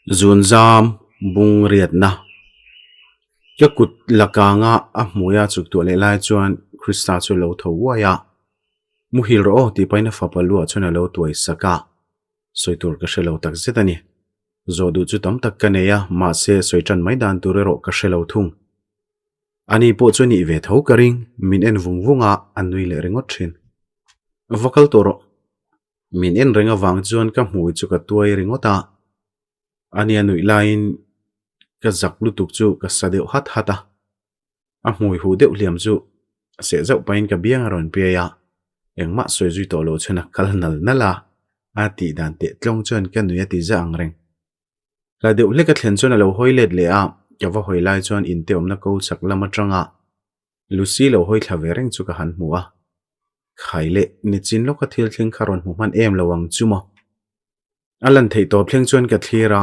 Zunzam bung riatna ka kut la kanga a hmuia chuk tuah leh lai chuan Krista chu a lo tho uai a, Muhil rawh aw tih pahin a fapa luah chuan a lo tuai sak a, sawi tur ka hre lo tak zet a ni. Zawh duh chu tam tak ka nei a, mahse sawi tan mai dan tur erawh ka hre lo thung. Ani pawh chu nih ve tho ka ring, min en vung vung a, a nui leh ringawt thin. Va kal tawh rawh. Min en reng avang chuan ka hmui chu ka tuai ringawt a, ania nuih laiin ka zak lutuk chu ka sa deuh hat hat a, a hmui huh deuh hliam chu seh zauh pahin ka biang a rawn piai a, engmah sawi zui tawh loh chuan a kal nal nal a, a tih dan teh tlawng chuan ka nui a ti zah ang reng. Hla deuh hlek a thlen chuan a lo hawi let leh a, ka va hawi lai chuan inte awmna ko chak lam atanga Lucy lo hawi thla ve reng chu ka han hmu a. Khai leh nichin lawka thil thleng kha rawn hmu hman em lo ang chu maw? A lan theih tawp thleng chuan ka thlir a,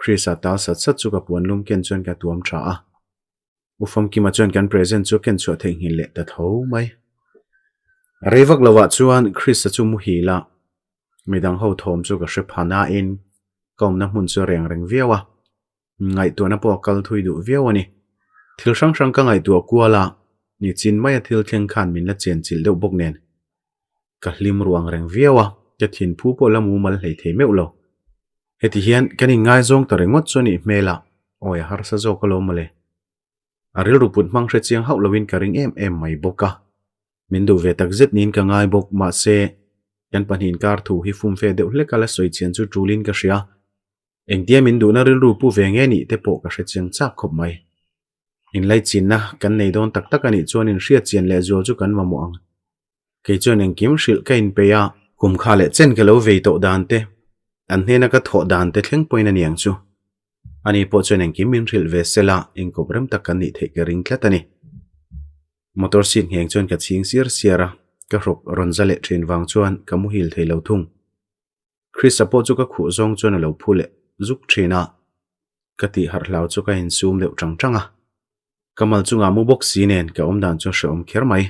Chris-a tal sat sat chu ka puan lum ken chuan ka tuam tha a. U Famkima chuan kan present chu a ken chhuah theihnghilh leh ta tho mai. Rei vak lovah chuan Chris-a chu muhil a, midang ho thawm chu ka hre pha nain ka awmna hmun chu a reng reng viau a, ngaihtuahna pawh a kal thui duh viau a ni. Thil hrang hrang ka ngaihtuah kual a, nichin maia thil thleng khan min la chenchilh deuh bawk nen. Ka hlim ruang reng viau a, ka thinphu pawh la mumal hlei thei meuh lo. Heti hian kan inngaizawng ta ringawt chu a nih hmel a, awi a harsa zawk alawm mawle. A rilru put hmang hre chiang hauh loin ka ring em em mai bawk a. Min duh ve tak zet niin ka ngai bawk, mahse, kan pahnih inkar thu hi fumfe deuh hlek a la sawi chian chu tulin ka hria. Engtia min duhna rilru pu ve nge nih te pawh ka hre chiang chak khawp mai. Inlaichinna kan nei dawn tak tak a nih chuan inhriat chian leh zual chu kan mamawh ang. Kei chuan engkim hrilh ka inpeih a. Kum kha leh chen ka lo vei tawh dan te, an hnena ka thawh dan te thleng pawhin a ni ang chu. Ani pawh chuan engkim min hrilh ve sela inkawp rem tak kan nih theih ka ring tlat a ni. Motor seat ngheng chuan ka chhing siar siar a, ka hrawk rawn za leh thin vang chuan ka muhil thei lo thung. Krista pawh chu ka khuh zawng chuan a lo phu leh zuk thin a, ka tih harh hlau chu ka insum deuh tang tang a. Ka mal chungah mu bawk si nen ka awm dan chu hrehawm kher mai.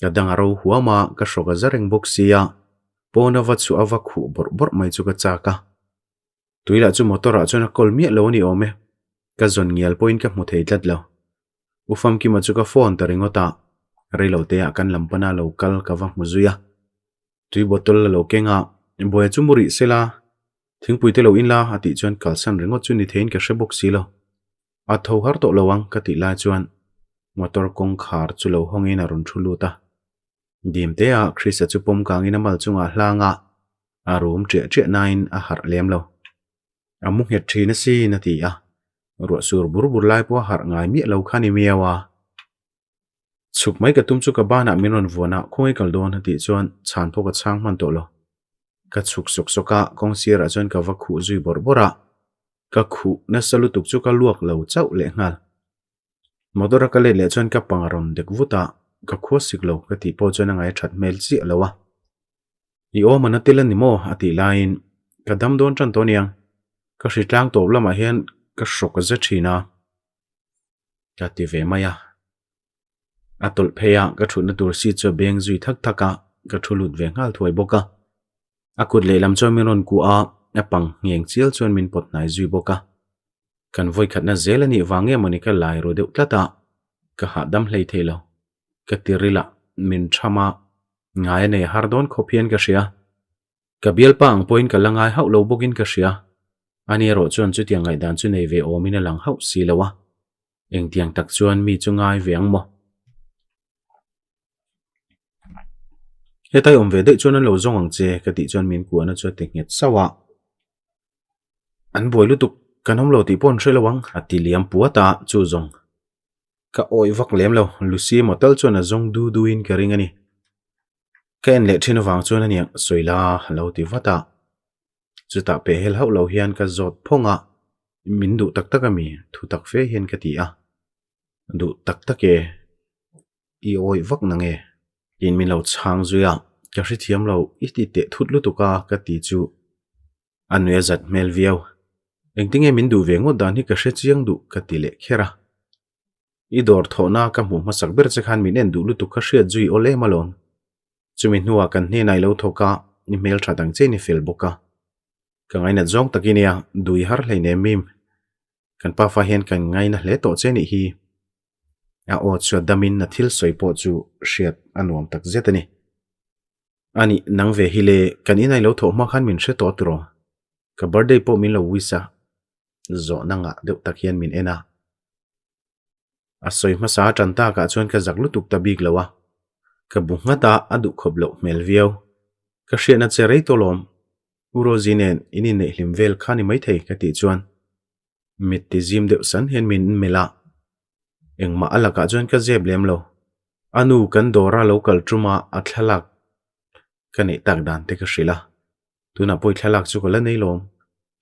Ka dang a ro huam a, ka hrawk a za reng bawk si a, pawn a va chhuah a va khuh bawrh bawrh mai chu ka chak a. Tui lah chu motor ah chuan a kawl miah lo a ni awm e, ka zawn ngial pawhin ka hmu thei tlat lo. U Famkima chu ka phone ta ringawt a, reilote ah kan lam pana lo kal ka va hmu zui a. Tui bottle la lo keng a, buai chu mu rih sela, thingpui te lo in la a tih chuan kalsan ringawt chu ni theiin ka hre bawk si lo. A tho har tawh lo ang ka tih lai chuan motor kawngkhar chu lo hawngin a rawn thu lut a. Dim te ah Krista chu pawm kangin a mal chungah hlang a, a rum ṭiah ṭiah nain a harh lem lo. A mu nghet ṭhin asin a ti a, ruah sur bur bur lai pawh a harh ngai miah lo kha ni miau a. Chhuk mai ka tum chu ka banah min rawn vuan a, khawngaih kal dawn a tih chuan chhan pawh ka chhang hman tawh lo. Ka chhuk sawk sawk a, kawng sirah chuan ka va khuh zui bawrh bawrh a, ka khuh nasa lutuk chu ka luak lo chauh leh nghal. Motor a ka let leh chuan ka pang a rawn dek vut a, ka khua sik lo ka tih pawh chuan a ngaih a that hmel chiah lo a. I awm a na tel a ni maw? a tih laiin ka dam dawn tan tawh aniang, ka hritlang tawp lamah hian ka hrawk a za thin a. Ka ti ve mai a. A tawlh phei a, ka thutna tur seat chu a beng zui thak thak a, ka thu lut ve nghal thuai bawk a. A kut lehlam chuan min rawn kuah a, a pang ngheng chial chuan min pawt hnai zui bawk a. Kan vawikhatna zel a nih vang nge mawni ka lai ru deuh tlat a, ka hahdam hlei thei lo. Ka ti ril a, min tham a, ngai a nei har dawn khawp hian ka hria. Ka bialpa ang pawhin ka la ngai hauh lo bawkin ka hria. Ani erawh chuan chutiang ngaihdan chu nei ve awmin a lang hauh si lo a. Engtiang tak chuan mi chu ngai ve ang maw? Hetai awm ve daih chuan an lo zawng ang che ka tih chuan min kuahna chu a ti nghet sauh a. An buai lutuk, kan awm lo tih pawh an hre lo ang a ti liam puat a, chu zawng. Ka awih vak lem lo, Lucy emaw tal chuan a zawng du duin ka ring a ni. Ka en leh thin avang chuan aniang sawi la a lo ti vat a. Chutah pehhel hauh lo hian ka zawt phawng a, min duh tak tak ami? Thu tak fe hian ka ti a. Duh tak tak e, i awih vak na nge? Tiin min lo chhang zui a, ka hrethiam lo, i ti teh thut lutuk a ka ti chu a nui a zat hmel viau. Engtinge min duh ve ngawt dan hi ka hre chiang duh ka ti leh kher a. I dawr thawhna ka hmuh hmasak ber che khan min en duh lutuk kha hriat zui awl em alawm. Chumi hnuah kan hnenah i lo thawk a, i hmeltha dang che in i fel bawk a. Ka ngainat zawng tak i nia, dui har hleinem mim. Kan pafa hian kan ngaina hle tawh che nih hi. A aw chu a damin a thil sawi pawh chu hriat a nuam tak zet a ni. A nih, nang ve hi le, kan inai lo thawh hma khan min hre tawh tiraw? Ka birthday pawh min lo wish a, zawhna ngah deuh tak hian min en a. A sawi hmasa a tan takah chuan ka zak lutuk ta bik lo a, ka bu nghat a, a duhkhawp loh hmel viau. Ka hriatna che rei tawh lawm, U Rosie nen in inneih hlim vel kha ni maithei ka tih chuan mit ti zim deuh san hian min melh a, engmah a lakah chuan ka zep lem lo. A nu kan dawra lo kal tum a, a thlalak ka neih tak dan te ka hrilh a, tunah pawh i thlalak chu ka la nei lawm.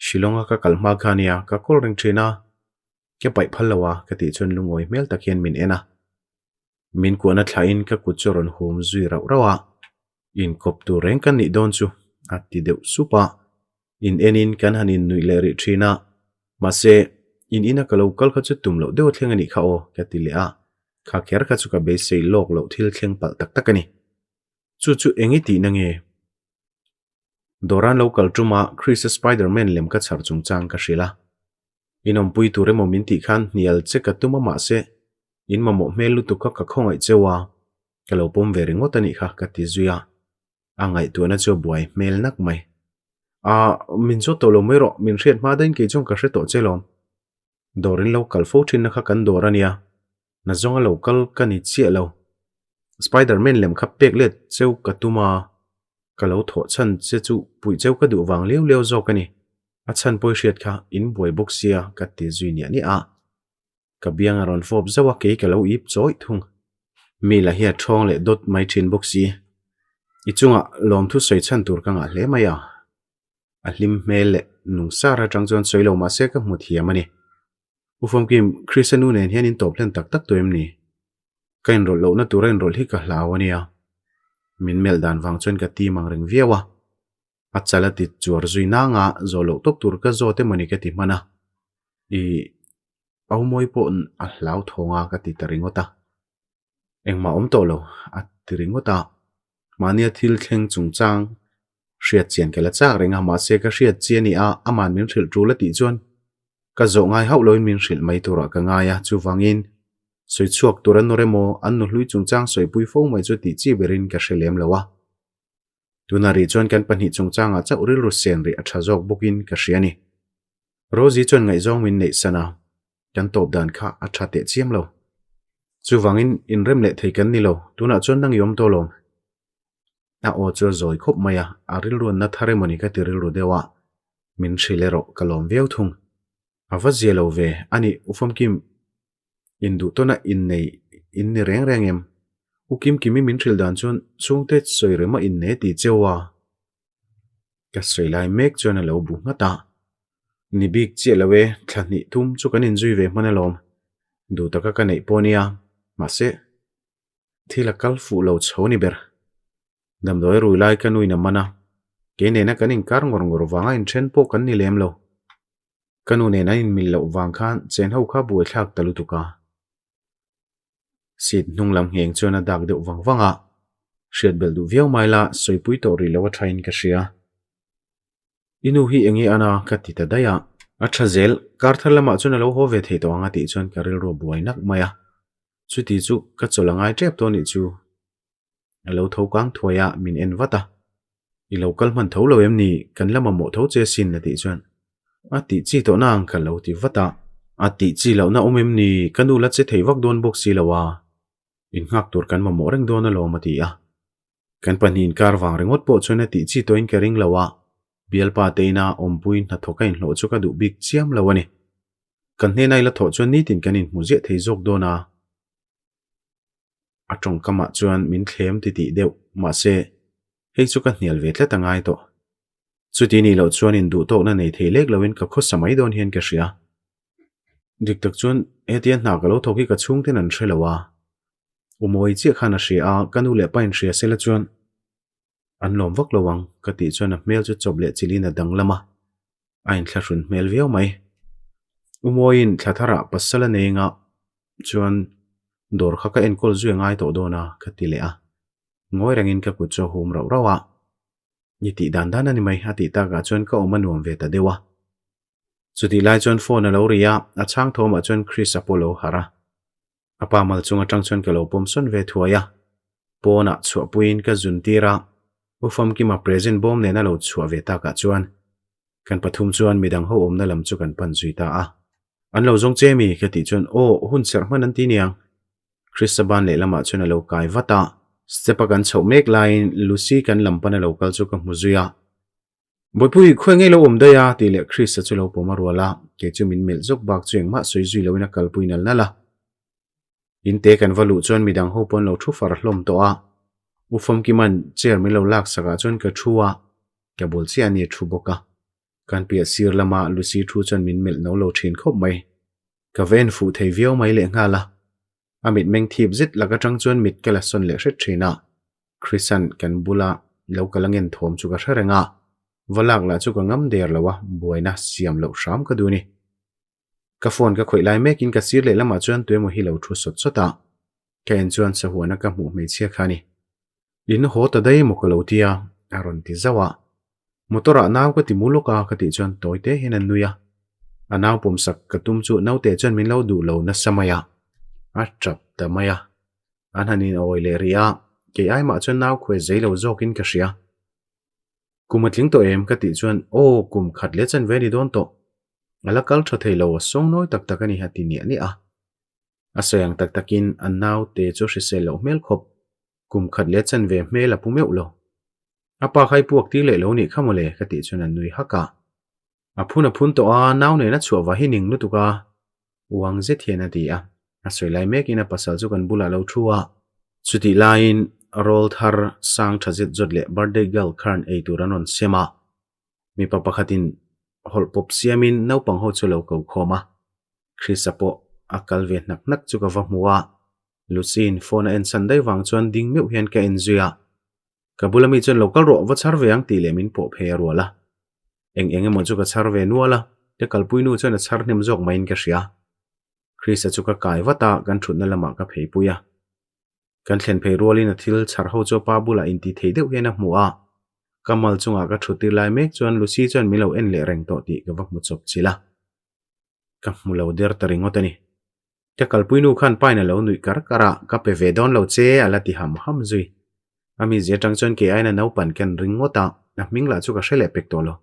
Shillong a ka kal hma kha nia, ka kawl reng thin a, Ka paih phal lo a, ka tih chuan lungawi hmel tak hian min en a. Min kuahna thlahin ka kut chu a rawn hum zui rauh rauh a, Inkawp tur reng kan nih dawn chu, a ti deuh sup a. In enin kan han innuih leh rih thin a, mahse, in ina ka lo kal kha chu tum loh deuh a thleng a nih kha aw, ka ti leh a. Kha kher kha chu ka beisei lawk loh thil thleng palh tak tak a ni. Chu chu eng i tihna nge? Dawran lo kal tum a, Chris-a Spider-Man lem ka chhar chungchang ka hrilh a. In awmpui tur emaw min tih khan hnial che ka tum a mahse in mamawh hmel lutuk kha ka khawngaih cheu a, ka lo pawm ve ringawt a nih kha ka ti zui a, a ngaihtuahna chu a buai hmel nak mai. Aah, min zawt tawh lo mai rawh, min hriat hma dain kei chuan ka hre tawh che lawm. Dawr in lo kal fo thinna kha kan dawr a nia, na zawnga lo kal ka ni chiah lo. Spiderman lem kha pek let cheu ka tum a, ka lo thawh chhan che chu puih cheu ka duh vang liau liau zawk a ni. A chhan pawi hriat kha in buai bawk sia ka ti zui niah niah a. Ka biang a rawn fawp zauh a kei ka lo ip chawih thung. Mi la hi a thawng leh dawt mai thin bawk si. I chungah lawmthu sawi chhan tur ka ngah hle mai a. A hlim hmel leh nung sar atang chuan sawi lo mahse ka hmu thiam a ni. U Famkim, Krista nu nen hian in tawp hlen tak tak tawh em ni? Ka inrawlh lohna tura inrawlh hi ka hlau a nia. Min melh dan vang chuan ka tim ang reng viau a. A chal a ti chuar zui nang a, zawh loh tawp tur ka zawt emaw ni ka ti hman a. I Aumawi pawh a hlau thawng a ka ti ta ringawt a. Engmah awm tawh lo a ti ringawt a. Mahnia thil thleng chungchang hriat chian ka la chak reng a, mahse ka hriat chi a ni a, aman min hrilh tul a tih chuan ka zawh ngai hauh loin min hrilh mai turah ka ngai a, chuvangin sawi chhuak tur an nawr emaw an nuhlui chungchang sawipui fo mai chu tih chi berin ka hre lem lo a. Tuna rih chuan kan pahnih chungchangah chauh rilru sen rih a tha zawk bawkin ka hria a ni. Rosie chuan ngaihzawng min neih san a, kan tawp dan kha a tha teh chiam lo. Chuvangin inrem leh thei kan ni lo, tunah chuan nang i awm tawh lawm. A aw chu a zawi khawp mai a, a rilruanna thar emaw ni ka ti rilru deuh a, min hrilh erawh ka lawm viau thung. A va zia lo ve, a nih U Famkim Induhtawna innei in ni reng reng em? U Kimkimi min hrilh dan chuan chhungte sawi rema innei a ti cheu a. Ka sawi lai mek chuan a lo bu nghat a. Ni bik chiah lo e, thla hnih thum chu kan inzui ve hman alawm. Duh taka ka neih pawh nia, mahse thil a kal fuh lo chho ni ber. Damdawi rui lai ka nuin a man a, kei nena kan inkar ngawr ngawr vanga inthen pawh kan ni lem lo. Ka nu nen an inmil loh vang khan chen ho kha buaithlak ta lutuk a. Seat hnung lam ngheng chuan a dak deuh vang vang a, hriat belh duh viau mai la sawipui tawh rih lo a thain ka hria. I nu hi enge an a? ka ti ta daih a. A tha zel, kar thar lamah chuan a lo haw ve thei tawh ang a tih chuan ka rilru a buai nak mai a. Chuti chu ka chawlh a ngai tep tawh anih chu. A lo tho kang thuai a, min en vat a. I lo kal hman tho lo em ni? Kan la mamawh tho che sin a tih chuan a tih chi tawh na ang ka lo ti vat a. A tih chi lohna awm em ni? Ka nu la che thei vak dawn bawk si lo a, innghak tur kan mamawh reng dawn alawm a ti a. Kan pahnih inkar vang ringawt pawh chuan a tih chi tawhin ka ring lo a, bialpa te ina awmpui hnathawk a inhlawh chu ka duh bik chiam lo a ni. Kan hnena i la thawh chuan nitin kan inhmu ziah thei zawk dawn a. A tawngkamah chuan min thlem ti tih deuh, mahse, hei chu ka hnial ve tlat a ngai tawh. Chuti nih loh chuan induhtawkna nei thei lek loin ka khawsa mai dawn hian ka hria. Dik tak chuan hetia hna ka lo thawk hi ka chhungten an hre lo a. U Mawi chiah khan a hria a, ka nu leh pa in hria sela chuan an lawm vak lo ang ka tih chuan a hmel chu chawp leh chilhin a danglam a, a inthlahrun hmel viau mai. U Mawiin thla tharah pasal a nei anga chuan dawr kha ka enkawl zui a ngai tawh dawn a ka ti leh a, ngawi rengin ka kut chu a hum rauh rauh a. I tih dan dan a ni mai, a tih takah chuan ka awm a nuam ve ta deuh a. Chutih lai chuan phone a lo ri a, a chhang thawmah chuan Chris-a pawh a lo harh a. A pa mal chung atang chuan ka lo pawm sawn ve thuai a. Pawnah chhuahpuiin ka zun tir a, U Famkima present bawm nen a lo chhuah ve takah chuan kan pathum chuan midang ho awmna lam chu kan pan zui ta a. An lo zawng che mi? ka tih chuan aw, hun serh hman an ti niang. Krista ban lehlamah chuan a lo kai vat a. Step a kan chhoh mek laiin Lucy kan lam pan a lo kal chu ka hmu zui a. Bawihpui, khawi ngei lo awm daih a? tih leh Krista chu lo pawm a rual a, kei chu min melh zawk bak chu engmah sawi zui loin a kalpui nal nal a. In te kan va luh chuan midang ho pawh an lo thu far hlawm tawh a. U Famkima'n chair min lo lak sakah chuan ka thu a, ka bul chiah a ni a thu bawk a. Kan piah sir lama Lucy thu chuan min melh no lo thin khawp mai. Ka va en fuh thei viau mai lehnghal a. A mitmeng thip zet lak atang chuan mit ka la sawn leh hret thin a. Chrisan kan bula lo kal a ngen thawm chu ka hre reng a. Va lak lah chu ka ngam der lo a, buaina siam loh hram ka duh ni. Ka phone ka khawih lai mekin ka sir leh lamah chuan tuemaw hi lo thu sawt sawt a. Ka en chuan sahuana ka hmuh hmeichhia kha a ni. In haw ta daih maw ka lo ti a, a rawn ti zauh a. Motor ah nau ka ti mu lawk a ka tih chuan tawi te hian a nui a. A nau pawmsak ka tum chu naute chuan min lo duh lo nasa mai a. A tap ta mai a. An han in awi leh rih a, kei ai mah chuan nau khuai zei lo zawkin ka hria. Kum a tling tawh em ka tih chuan aw kum khat leh chanve a ni dawn tawh. A la kal tha thei lo a sawng nawi tak tak a ni a ti niah niah a. A sawi ang tak takin a naute chu hrisel loh hmel khawp. Kum khat leh chanve hmel a pu meuh lo. A pa kha i puak tir leh lo nih kha mawle ka tih chuan a nui hak a. A phun a phun tawh a, nau nen a chhuah va hi ning lutuk a, uang zet hian a ti a. A sawi lai mekin a pasal chu kan bulah a lo thu a. Chutih laiin rawl thar sang tha zet zawt leh birthday girl kharn ei tur an rawn sem a. Mipa pakhatin hawlh pawp siamin naupang ho chu a lo ko khawm a. Chrisa pawh a kal ve hnak hnak chu ka va hmu a. Lucy-in phone a ensan daih vang chuan ding meuh hian ka en zui a. Ka bula mi chuan lo kal rawh, va chhar ve ang tih leh min pawh phei a rual a. Eng eng emaw chu ka chhar ve nual a, ka kalpui nu chuan a chhar hnem zawk maiin ka hria. Chrisa chu ka kai vat a, kan thutna lamah ka pheipui a. Kan thlen phei rualin a thil chhar ho chu a pa bulah inti thei deuh hian a hmu a. Ka mal chungah ka thut tir lai mek chuan Lucy chuan min lo en leh reng tawh tih ka va hmu chawp chilh a. Ka hmu lo der ta ringawt a ni. Ka kalpui nu khan pain a lo nuih kar kar a, ka pe ve dawn lo che a la ti ham ham zui. A mizia atang chuan kei aiin a naupan ken ring ngawt a, a hming lah chu ka hre leh pek tawh lo.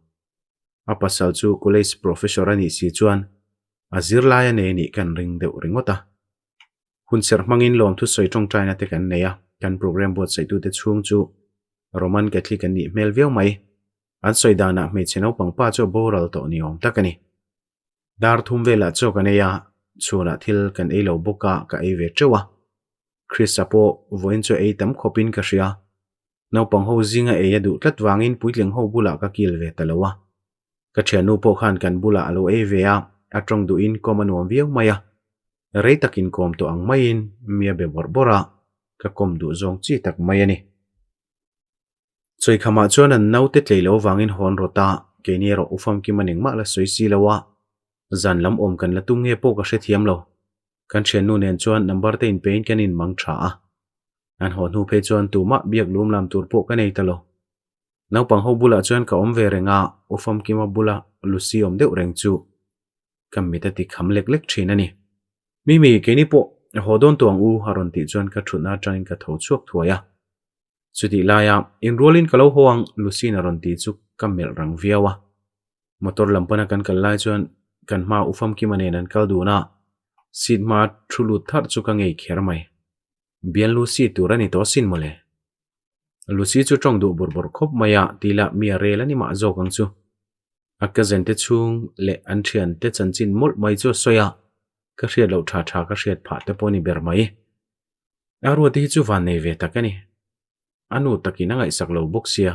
A pasal chu college professor a nih si chuan a zirlai a nei nih kan ring deuh ringawt a. Hun serh hmangin lawmthu sawi tawngtaina te kan nei a, kan program buatsaihtute chhung chu Roman Catholic an nih hmel viau mai. An sawi danah hmeichhe naupang pa chu a boral tawh ni awm tak a ni. Dar thum velah chaw kan ei a, chhunah thil kan ei lo bawk a, ka ei ve teuh a. Chrisa pawh vawiin chu ei tam khawpin ka hria. Naupang ho zinga ei a duh tlat vangin puitling ho bulah ka kil ve ta lo a. Ka thiannu pawh khan kan bulah a lo ei ve a, a tawng duhin kawm a nuam viau mai a. Rei takin kawm tawh ang maiin mi a be bawrh bawrh a, ka kawm duh zawng chi tak mai a ni. Chawikhamah chuan an naute tlei lo vangin hawn rawt a, keini erawh u famkim a nengmah la sawi si lo a, zan lam awm kan la tum nge pawh ka hrethiam lo. Kan thiannu nen chuan number te inpein kan inmang tha a. An haw hnu phei chuan tumah biak lum lam tur pawh ka nei ta lo. Naupang ho bulah chuan ka awm ve reng a, u famkima bula Lucy awm deuh reng chu ka mit a ti kham lek lek thin a ni. Mimi, keini pawh haw dawn tawh ang u a rawn tih chuan ka thutna atangin ka tho chhuak thuai a. Chutih laia inrualin ka lo haw ang Lucy'n a rawn ti chu ka melh rang viau a. Motor lam pana kan kal lai chuan kan hma U Famkima nen an kal dun a, seat hma thu lut tharh chu ka ngei kher mai. Bian Lucy tur a ni tawh asin mawle. Lucy chu tawng duh bawrh bawrh khawp mai a, ti lah mi a rel a ni mah zawk ang chu. A cousin te chhung leh an thian te chanchin mawlh mai chu a sawi a, ka hriat loh tha tha ka hriat phah te pawh a ni ber mai. A ruati hi chu van nei ve tak a ni. A nu takin a ngaihsak lo bawk sia.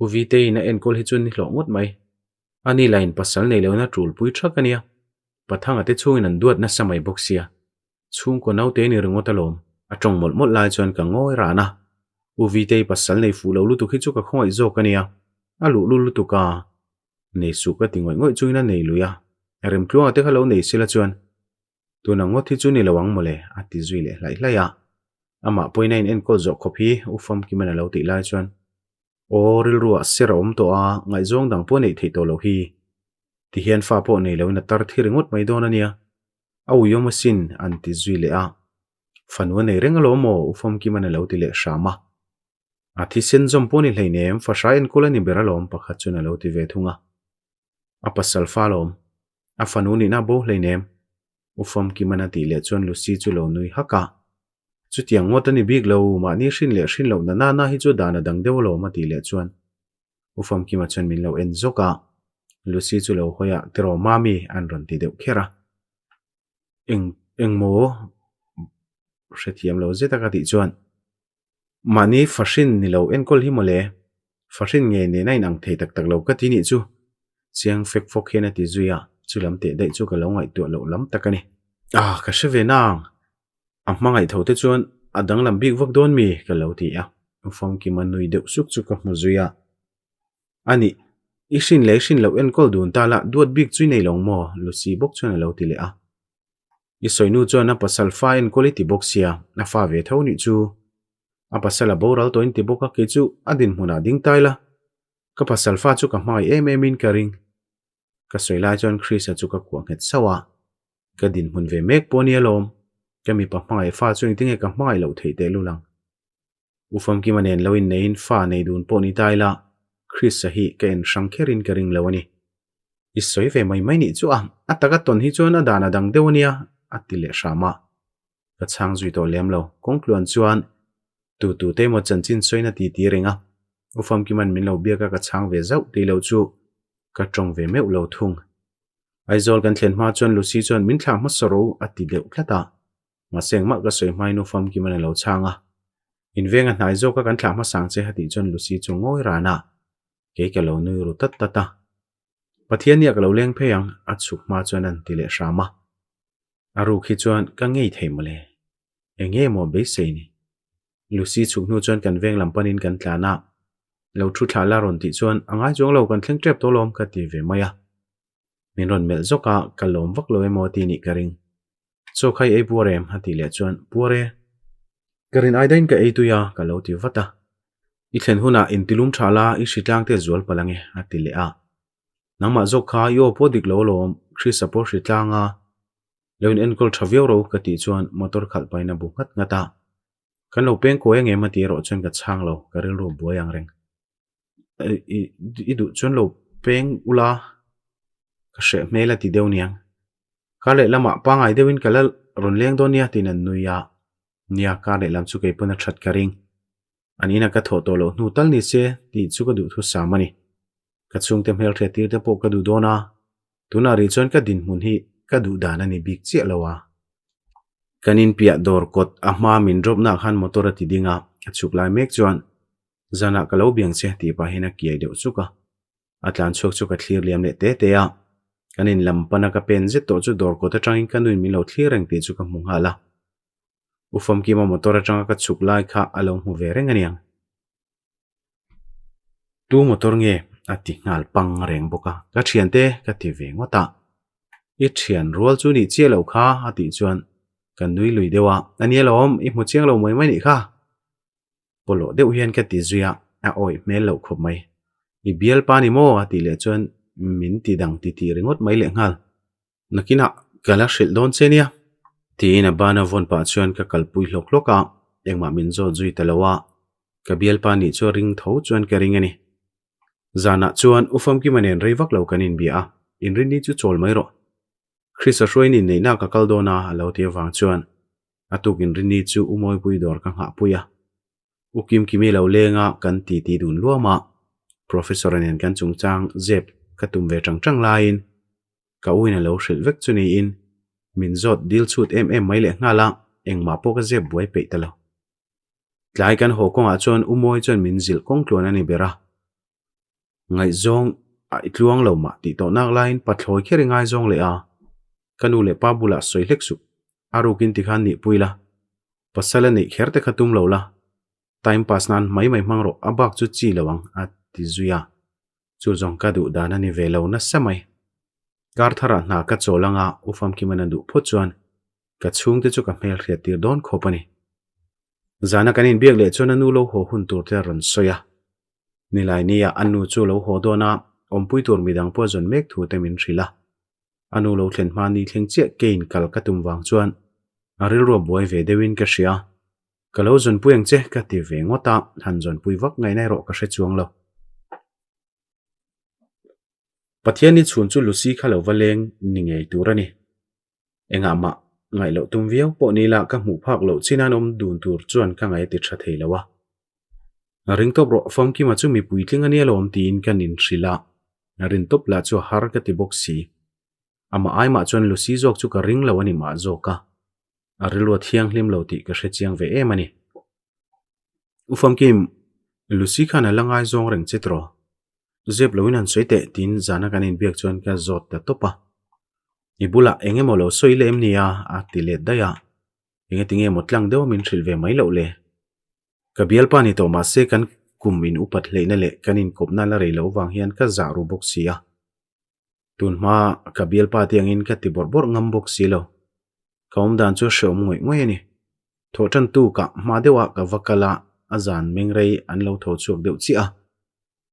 U Vitein a enkawl hi chu ni hlawh ngawt mai. A ni lain pasal nei lohna tulpui thak a nia. Pathanga te chhungin an duat nasa mai bawk sia. Chhungkaw naute ni ringawt alawm. A tawng mawlh mawlh lai chuan ka ngawi ran a. U Vitei pasal nei fuh lo lutuk hi chu ka khawngaih zawk a nia. A luhlul lutuk a. Nei suh ka ti ngawih ngawih chungin a nei lui a. Remtluanga te kha lo nei sila chuan Tuna ngawt hi chu ni lo ang mawle, a ti zui leh hlaih hlaih a. Amah pawhin a in enkawl zawh khawp hi U Famkiman a lo tih lai chuan, Aw, rilruah ser a awm tawh a, ngaihzawng dang pawh neih theih tawh loh hi. Tihian fa pawh nei loin a tar thi ringawt mai dawn a nia. A uiawm asin, an ti zui leh a. Fanu a nei reng alawm aw, U Famkima'n a lo ti leh hram a. A thisen zawm pawh ni hleinem, fahrai enkawl a ni ber alawm, pakhat chuan a lo ti ve thung a. A pasal fa alawm, a fanu nihna a bo hleinem, U Famkima'n a tih leh chuan Lucy chu lo nui hak a. Chutiang ngawt a ni bik lo, mahni hrin leh hrin loh na nana hi chu dan a dang deuh alawm a tih leh chuan U Famkima chuan min lo en zawk a, Lucy chu lo hawi a, Tiraw Mami an rawn ti deuh kher a. Eng eng maw? Hrethiam lo zet a ka tih chuan Mahni fahrin ni lo enkawl hi mawle, fahrin ngei nen a inang thei tak tak lo ka ti nih chu chiang fek fawk hian a ti zui a, chu lam teh daih chu ka lo ngaihtuah loh lam tak a ni. Ah, ka hre ve nang! A hmangaih tho te chuan a danglam bik vak dawn mi? ka lo ti a, Famkima nui deuh suk chu ka hmu zui a. A nih, i hrin leh i hrin loh enkawl dun ta la, duat bik chu i nei lo maw? Lucy bawk chuan a lo ti leh a. I sawinu chuan a pasal fa enkawl i ti bawk sia, a fa ve tho nih chu. A pasal a boral tawh in ti bawk a, kei chu a dinhmunah ding tai la. Ka pasal fa chu ka hmangaih em em in ka ring. Ka sawi lai chuan Chrisa chu ka kuah nghet sauh a, ka dinhmun ve mek pawh nia lawm, ka mipa hmangaih fa chu engtinge ka hmangaih loh theih teh lul ang. U Famkima nen lo inneiin fa nei dun pawh ni ta ila, Chrisa hi ka en hrang kherin ka ring lo a ni. I sawi ve mai mai nih chu a, a taka tawn hi chuan a dan a dang deuh a nia, a ti leh hram a. Ka chhang zui tawh lem lo. Kawngtluan chuan tu tu te emaw chanchin sawiin a ti ti reng a, U Famkima'n min lo biak a ka chhang ve zauh tih loh chu ka tawng ve meuh lo thung. Aizawl kan thlen hma chuan Lucy chuan min thlah hmasa ro a ti deuh tlat a, mahse engmah ka sawi hmain U Famkima'n a lo chhang a. In venga hnai zawka kan thlah hmasa ang che a tih chuan Lucy chu ngawi ran a, kei ka lo nui ru tat tat a. Pathian nia ka lo leng phei ang a chhuk hma chuan an ti leh hram a. A ruk hi chuan ka ngei thei mawle. Eng nge maw beisei ni? Lucy chhuk hnu chuan kan veng lam panin kan tlan a, Lo thu thlah la rawn tih chuan a ngai chuang lo kan thleng tep tawh lawm ka ti ve mai a. Min rawn melh zawk a, ka lawm vak lo emaw ti nih ka ring. Chaw kha i ei puar em? a tih leh chuan Puar e. Ka rin ai daihin ka ei tui a ka lo ti vat a. I thlen hunah intilum tha la i hritlang te zual palh ange a ti leh a. Nangmah zawk kha i aw pawh dik lo alawm, Chrisa pawh hri tlang a, lo in enkawl tha viau ro ka tih chuan motor khalh pahin a bu nghat nghat a. Kan lo peng kawi angem a tih erawh chuan ka chhang lo, ka rilru buai ang reng. I duh chuan lo peng ula ka hreh hmel a ti deuh niang. Kar leh lamah pangngai deuhin ka la rawn leng dawn nia tiin an nui a, nia kar leh lam chu kei pawn a that ka ring. An ina ka thawh tawh loh hnu tal ni se tih chu ka duhthusam a ni. Ka chhungte hmelhriat tir te pawh ka duh dawn a, tunah rih chuan ka dinhmun hi ka duh dan a ni bik chiah lo a. Kan inpiah dawr kawt a hma min drop nak khan motor a ti ding a, a chhuk lai mek chuan zanah ka lo biang che tih pahin a kiai deuh chuk a. A tlan chhuak chu ka thlir liam leh te te a, kan in lam pana ka pen zet tawh chu dawr kawt atangin ka nuin min lo thlir reng tih chu ka hmu nghal a. U Famkima motor atanga ka chhuk lai kha a lo hmu ve reng aniang. Tu motor nge? a ti nghal pang reng bawk a, ka thiante ka ti ve ngawt a. I thian rual chu nih chiah loh kha a tih chuan ka nui lui deuh a, a nia lawm, i hmu chiang lo mai mai nih kha. Pawlawh deuh hian ka ti zui a, a awih hmel loh khawp mai. I bialpa ni maw? a tih leh chuan min ti dang ti tih ringawt mai leh nghal. Nakinah ka la hrilh dawn che nia. Tiin a bana vawn pah chuan ka kalpui hlawk hlawk a, engmah min zawt zui ta lo a, ka bialpa nih chu a ring tho chuan ka ring a ni. Zanah chuan U Famkima nen rei vak lo kan inbia a, inrinni chu chawl mai rawh. Chrisa hruain inneihna ka kal dawn a a lo ti avang chuan a tuk inrinni chu U Mawipui dawr ka nghahpui a. U Kimkimi lo leng a kan titi dun luam a, Professor-a nen kan chungchang zep ka tum ve tang tang laiin ka uin a lo hrilh vek chu niin min zawt dil chhut em em mai leh nghal a, engmah pawh ka zep buai peih ta lo. Tlai kan haw kawngah chuan U Mawi chuan min zilh kawng tluan a ni ber a, ngaihzawng a i tluang lo mah tih tawh nak laiin pathlawi kher i ngaizawng leh a, ka nu leh pa bulah sawi hlek suh, a rukin tikhan nihpui la, pasal a neih kher te kha tum lo la, time pass nan mai mai hmang rawh a bak chu chi lo ang a ti zui a. Chu zawng ka duh dan a ni ve lo nasa mai. Kar tharah hna ka chawl anga U Famkiman a duh phawt chuan ka chhungte chu ka hmel hriat tir dawn khawp a ni. Zana kan inbiak leh chuan a nu lo haw hun tur te a rawn sawi a. Nilaini ah a nu chu lo haw dawn a, awmpui tur midang pawh a zawn mek thu te min hrilh a. A nu lo thlen hma ni thleng chiah keiin kal ka tum vang chuan a rilru a buai ve deuhin ka hria. Ka lo zawnpui ang che ka ti ve ngawt a, han zawnpui vak ngaihna erawh ka hre chuang lo. Pathian ni chhun chu Lucy kha lo va leng ni ngei tur a ni. Engah mah ngaih loh tum viau pawh ni la ka hmuh phak loh chin an awm dun tur chuan ka ngaih a ti tha thei lo a. Ring tawp rawh Famkima chu mi puitling a nia lawm tiin ka nin hrilh a, rin tawp lah chu a har ka ti bawk si. Amah aimah chuan Lucy zawk chu ka ring lo a ni mah zawk a, a rilru a thianghlim lo tih ka hre chiang ve em a ni. U Famkim, Lucy khan a la ngaizawng reng che tiraw? Zep loin han sawi teh tiin zana kan inbiak chuan ka zawt ta tawp a. I bulah eng emaw lo sawi leh em nia? a ti let daih a. Enge tinge maw tlang deuha min hrilh ve mai loh le? Ka bialpa ni tawh mahse kan kum in upat hleihna leh kan inkawpna la rei loh vang hian ka zah ru bawk si a. Tun hma ka bialpa te angin ka ti bawrh bawrh ngam bawk si lo. Ka awm dan chu a hreawm ngawih ngawih a ni. Thawh tan tu ka hma deuh ah ka va kal a, a zan meng rei an lo tho chhuak deuh chiah a.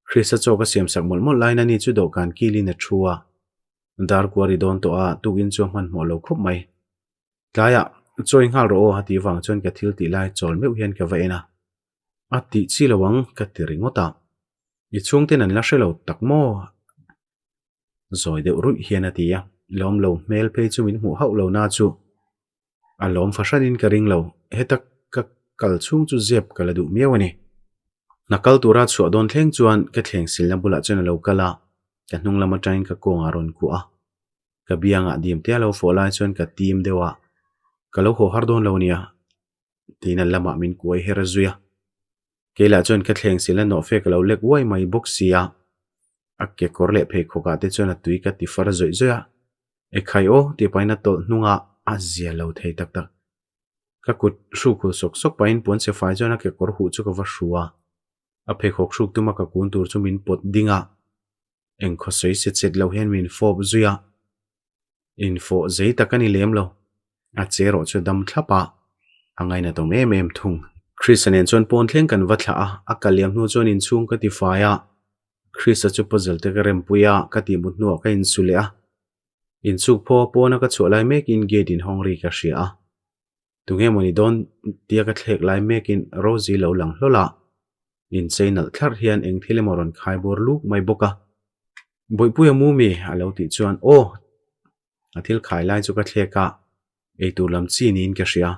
Krista chaw ka siam sak mawlh mawlh laiin ani chu dawhkan kilin a thu a. Dar kuar i dawn tawh a, tukin chu a hmanhmawh lo khawp mai. Tlaiah chawi nghal rawh aw a tih vang chuan ka thil tih lai chawl meuh hian ka va en a. A tih chi lo ang ka ti ringawt a. I chhungten an la hre lo tak maw? Zawi deuh ruih hian a ti a, lawm lo hmel phei chu min hmuh hauh lo na chu a lawm fahranin ka ring lo, heta ka kal chhung chu zep ka la duh miau a ni. Hna kal tura chhuah dawn thleng chuan ka thleng silna bulah chuan a lo kal a, ka hnung lam atangin ka kawngah a rawn kuah a, ka biangah dim te a lo fawh lai chuan ka tim deuh a, ka lo haw har dawn lo nia tiin a lamah min kuai her zui a. Keilah chuan ka thleng silna nawhfe ka lo lek uai mai bawk sia, a kekawr leh pheikhawk ah te chuan a tui ka ti far zawih zawih a, Ekhai aw tih pahin a tawlh hnungah a zia lo thei tak tak. Ka kut hruk hul sawk sawk pahin puan che fai chuan a kekawr huh chu ka va hru a, a pheikhawk hruk tuma ka kun tur chu min pawt ding a, engkhaw sawi set set loh hian min fawp zui a, infawh zei tak a ni lem lo, a che erawh chu a dam thlap a, a ngainatawm em em thung. Krista nen chuan pawn thleng kan va thlah a, a kal liam hnu chuan inchhung ka ti fai a, Krista chu puzzle te ka rempui a, ka tih mut hnuah ka insu leh a. Inchuk phaw a pawna ka chhuah lai mekin gate inhawng ri ka hria a. Tunge mawni dawn tia ka thlek lai mekin Rosie lo lang hlawl a, inchei nalh thlarh hian eng thil emaw rawn khai bawr luk mai bawk a. Bawihpuia mu mi? a lo tih chuan aw! A thil khai lai chu ka thlek a, eitur lam chi niin ka hria.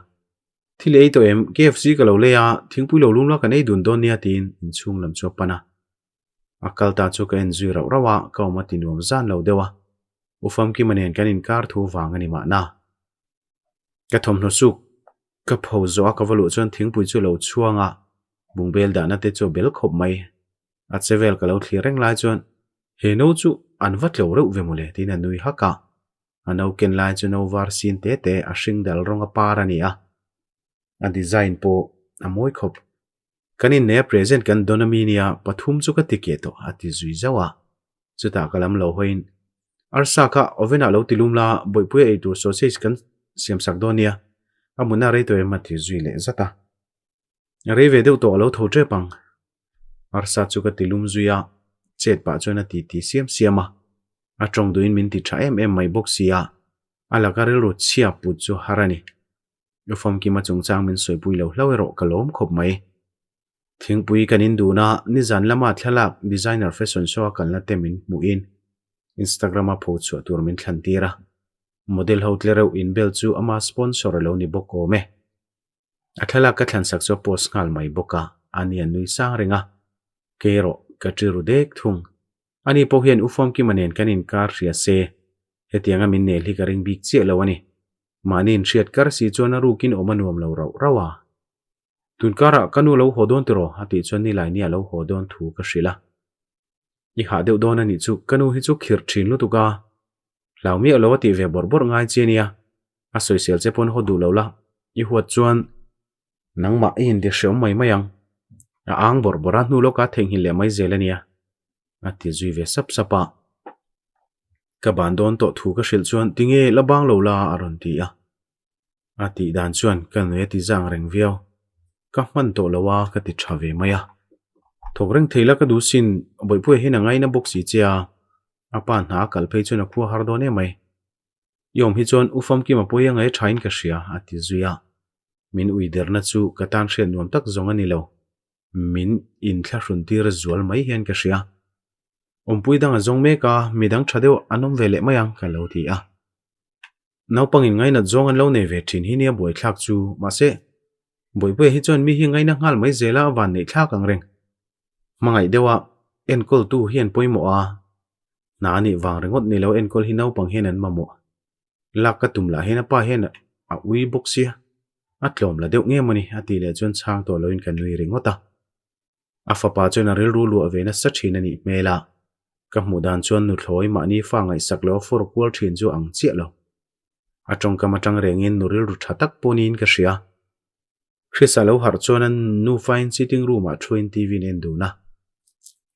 Thil ei tawh em? KFC ka lo lei a, thingpui lo lum la kan ei dun dawn nia tiin inchhung lam chu a pan a. A kal ta chu ka en zui rauh rauh a, ka awm a ti nuam zan lo deuh a. U Famkima nen kan inkar thu vang a ni mahna. Ka thawmhnaw suk ka pho zawh a ka va luh chuan thingpui chu lo chhuang a, bungbel dahna te chu a bel khawp mai. A che vel ka lo thlir reng lai chuan he no chu an va tlo reuh ve mawle tiin a nui hak a. A no ken lai chu no var sin te te a hring dal rawng a par a ni a, a design pawh a mawi khawp. Kan inneia present kan dawn ami nia pathum chu ka ti keh tawh a ti zui zauh a. Chutah ka lam lo hawiin arsa kha oven ah lo ti lum la, bawihpuia ei tur sausage kan siam sak dawn nia, a mutna rei tawh em a ti zui leh zat a. Rei ve deuh tawh a lo tho tep ang. Arsa chu ka ti lum zui a, chet pah chuan a ti ti siam siam a. A tawng duhin min ti tha em em mai bawk si a, a laka rilru chhia put chu har a ni. U Famkima chungchang min sawipui lo hlauh erawh ka lawm khawp mai. Thingpui kan indun a, nizan lama thlalak designer fashion show a kalna te min hmuhin Instagram a pho chhuah tur min thlan tir a. Model ho tle reuh inbel chu ama sponsor a lo ni bawk awm e. A thlalak ka thlan sak chu a post nghal mai bawk a, ani a nui sang reng a. Kei erawh ka ṭi ru dek thung. Ani pawh hian U Famkima nen kan inkar hria se, hetianga min nel hi ka ring bik chiah lo a ni. Mahni inhriat kar si chuan a rukin awm a nuam lo rauh rauh a. Tun karah ka nu lo haw dawn tiraw? a tih chuan nilai nia lo haw dawn thu ka hrilh a. I hah deuh dawn a nih chu, ka nu hi chu khirh thin lutuk a. Hlau miah lo a tih ve bawrh bawrh ngai che nia. A sawisel che pawn haw duh lo la, i huat chuan nangmah i inti hreawm mai mai ang. A ang bawrh bawrh a, hnu lawka theihnghilh leh mai zel a nia. A ti zui ve sap sap a. Ka ban dawn tawh thu ka hrilh chuan tinge la bang lo la a rawn ti a. A tih dan chuan ka nui a ti zang reng viau. Ka hman tawh lo a ka ti tha ve mai a. Thawk reng thei la ka duh sin, Bawihpuia hian a ngaina bawk si che a, a pa hna a kal phei chuan a khua har dawn em mai. I awm hi chuan U Famkima pawi a ngaih thain ka hria, a ti zui a. Min ui derna chu ka tan hriat nuam tak zawng a ni lo. Min inthlahrun tir zual mai hian ka hria. Awmpui dang a zawng mek a, midang tha deuh an awm ve leh mai ang, ka lo ti a. Naupangin ngainat zawng an lo nei ve thin hi nia buaithlak chu, mahse, Bawihpuia hi chuan mi hi ngaina nghal mai zela a van neih thlak ang reng. Hmangaih deuha enkawltu hian pawimawh a, hna a nih vang ringawt ni lo enkawl hi naupang hian an mamawh. Lak ka tum lah hian a pa hian a ui bawk sia, a tlawm la deuh nge mawni a tih leh chuan chhang tawh loin ka nui ringawt a. A fapa chuan a rilru luah ve nasa thin a nih hmel a, ka hmuh dan chuan nuthlawi mahni fa ngaihsak lo a fawr kual thin chu ang chiah lo. A tawngkam atang rengin nu rilru tha tak pawh niin ka hria. Chris-a lo harh chuan a nufain sitting room-ah thuin TV an en dun a.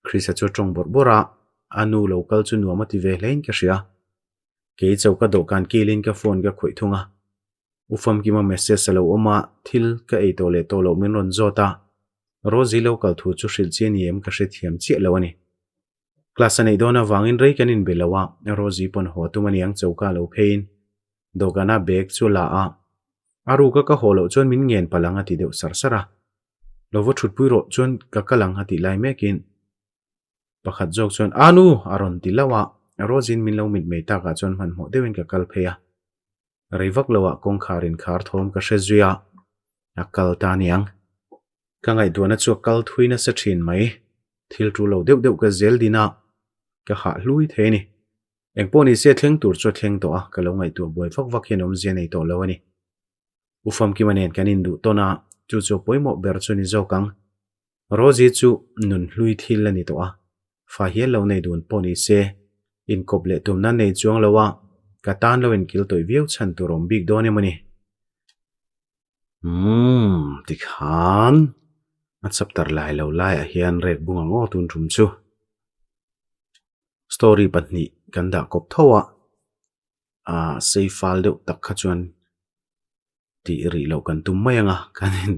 Chris-a chu a tawng bawrh bawrh a, a nu lo kal chu nuam a ti ve hlein ka hria. Kei choka dawhkan kilin ka phone ka khawih thung a. U Famkima message a lo awm a, thil ka ei tawh leh tawh loh min rawn zawt a, Rosie lo kal thu chu hrilh chi a ni em ka hrethiam chiah lo a ni. Class a neih dawn avangin rei kan inbe lo a, Rosie pawn haw tum a niang choka lo pheiin dawhkana bag chu a la a, a ruka ka haw loh chuan min ngen palh ang a ti deuh sar sar a, lo va thutpui rawh chuan ka kal ang a tih lai mekin Pakhat zawk chuan, A nu! a rawn ti lauh a, Rosie-in min lo mitmei takah chuan hmanhmawh deuhin ka kal phei a. Rei vak loah kawngkhar inkhar thawm ka hre zui a, a kal ta aniang. Ka ngaihtuahna chu a kal thui nasa thin mai. Thil tul lo deuh deuh ka zel din a, ka hah hlui thei a ni. Engpawh ni se thleng tur chu a thleng tawh a, ka lo ngaihtuah buai vak vak hian awmzia nei tawh lo a ni. U Famkima nen kan induh tawn a, chu chu a pawimawh ber chu ni zawk ang. Rosie chu nun hlui thil a ni tawh a, fa hial lo nei dun pawh ni se, inkawp leh tumna nei chuang lo a, ka tan lo inkil tawih viau chhan tur awm bik dawn em a ni. Umm, tikhan a chapter lai lo laiah hian rek bung ang aw tun tum chu. Story pahnih kan dah kawp tho a, ah sei fal deuh tak kha chuan tih rih loh kan tum mai ang a, kan in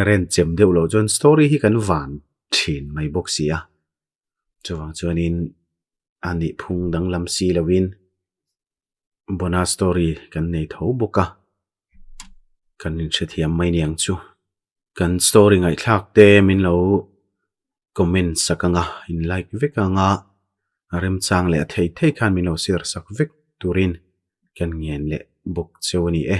ren chem deuh loh chuan story hi kan van thin mai bawk si a, chuvang chuanin a nih phung danglam si loin bonus story kan nei tho bawk a, kan inhrethiam mai niang chu. Kan story ngaihthlak te min lo comment sak ang a, in like vek ang a, remchang leh a thei thei khan min lo share sak vek turin kan ngen leh bawk cheu a ni e.